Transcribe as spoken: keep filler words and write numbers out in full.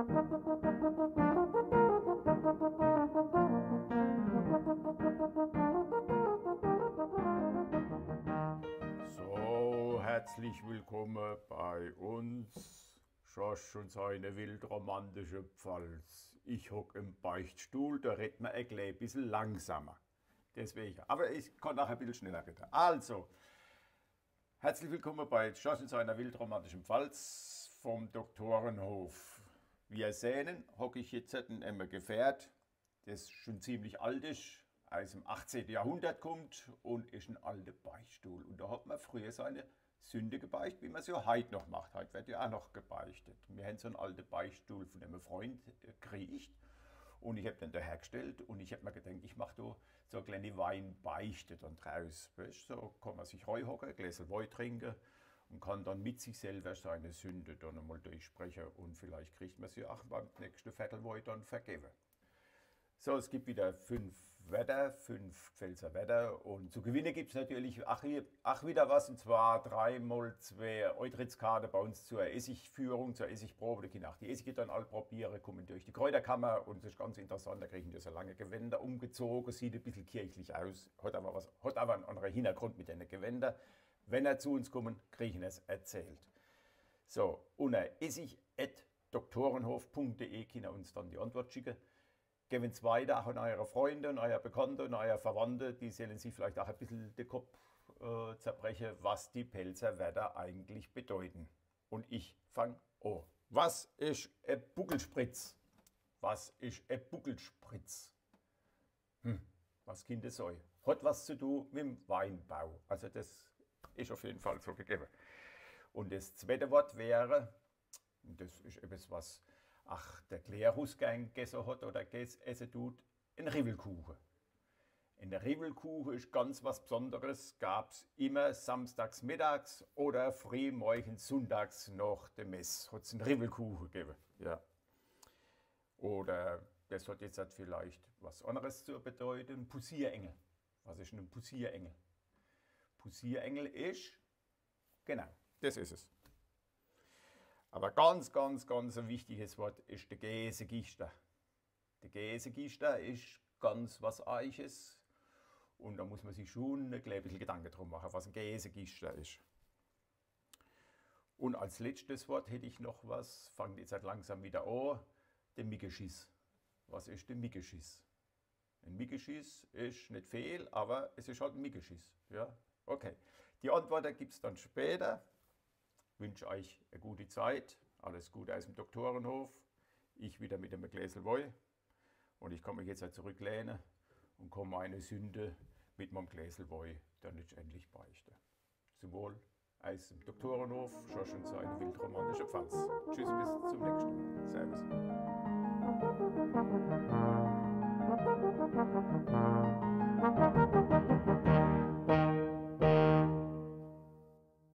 So, herzlich willkomme bei uns, Schorsch und seine wildromantische Pfalz. Ich hock im Beichtstuhl, da redt mer e klä bissel langsamer. Deswege. Aber ich kann auch e bissel schneller redde. Also, herzlich willkomme bei Schorsch und seiner wildromantischen Pfalz vom Doktorenhof. Wie ihr sehne, hock ich jetzt in em Gefährt, das schon ziemlich alt is, aus em achtzehnte Jahrhundert kummt und is en alte Beichtstuhl. Und da hat mer früher seine Sünde gebeicht, wie mer's ja heit noch macht. Heit werd ja auch noch gebeichtet. Mir hän so en alte Beichtstuhl von em Freund, äh, kriegt und ich hab den da hergestellt und ich hab mer gedenkt, ich mach da so e kleine Weinbeichte dann draus. Weescht, so kann mer sich reihocke, e Gläsel Woi trinke und kann dann mit sich selber seine Sünde dann emol durchspreche und vielleicht kriegt mer sie auch beim nächste Viertel Woi dann vergebe. So, es gibt wieder fünf Wörter, fünf Pfälzer Wörter und zu gewinne gibt's natürlich ach, hier, ach wieder was, und zwar drei mal zwei Eintrittskarte bei uns zur Essigführung, zur Essigprobe. Da kenne auch die Essige dann all probiere, kommen durch die Kräuterkammer und das is ganz interessant, da kriegen die so lange Gewänder umgezogen, sieht e bissel kirchlich aus, hat aber was, hat aber en andere Hintergrund mit dene Gewänder. Wenn er zu uns kommen, kriegen er's erzählt. So, unter essig at doktorenhof punkt de kenne uns dann die Antwort schicke. Gewen's weiter auch an eure Freunde, an eure Bekannte, an eure Verwandte, die sollen sich vielleicht auch e bissel de Kopp, äh, zerbreche, was die Pälzer Wörter eigentlich bedeuten. Und ich fang an. Was is e Buckelspritz? Was is e Buckelspritz? Hm, was kinnt des sei? Hat was zu tun mit em Weinbau. Also das is auf jeden Fall so gegeben. Und das zweite Wort wäre, und das is etwas, was ach der Klerus gern gegessen hat oder ges-, essen tut, en Riwwelkuche. En Riwwelkuche is ganz was Besonderes, gab's immer samstags mittags oder frühmorgens sunntags nach der Mess hat's en Riwwelkuche gegeben. Ja. Oder das hat jetzt halt vielleicht was anderes zu bedeuten. Pussierengel. Was is en Pussierengel? Pussierengel is, genau, das is es. Aber ganz, ganz, ganz e wichtiges Wort is de Geesegichter. De Geesegichter is ganz was Eiches. Und da muss mer sich schon e klein bissel Gedanke drum mache, was en Geesegichter is. Und als letztes Wort hätt ich noch was, fangt jetzt halt langsam wieder an, de Mickeschiss. Was is de Mickeschiss? En Mickeschiss is net viel, aber es is halt en Mickeschiss. Ja? Okay. Die Antwort gibt's dann später. Wünsch euch e gute Zeit. Alles Gute aus em Doktorenhof. Ich wieder mit em Gläsel Woi. Und ich kann mich jetzt halt zurücklehne und kann meine Sünde mit meim Gläsel Woi dann letztendlich beichte. Zum Wohl. Aus dem Doktorenhof, Schorsch und seine wildromantische Pfalz. Tschüss, bis zum nächsten Mal. Servus.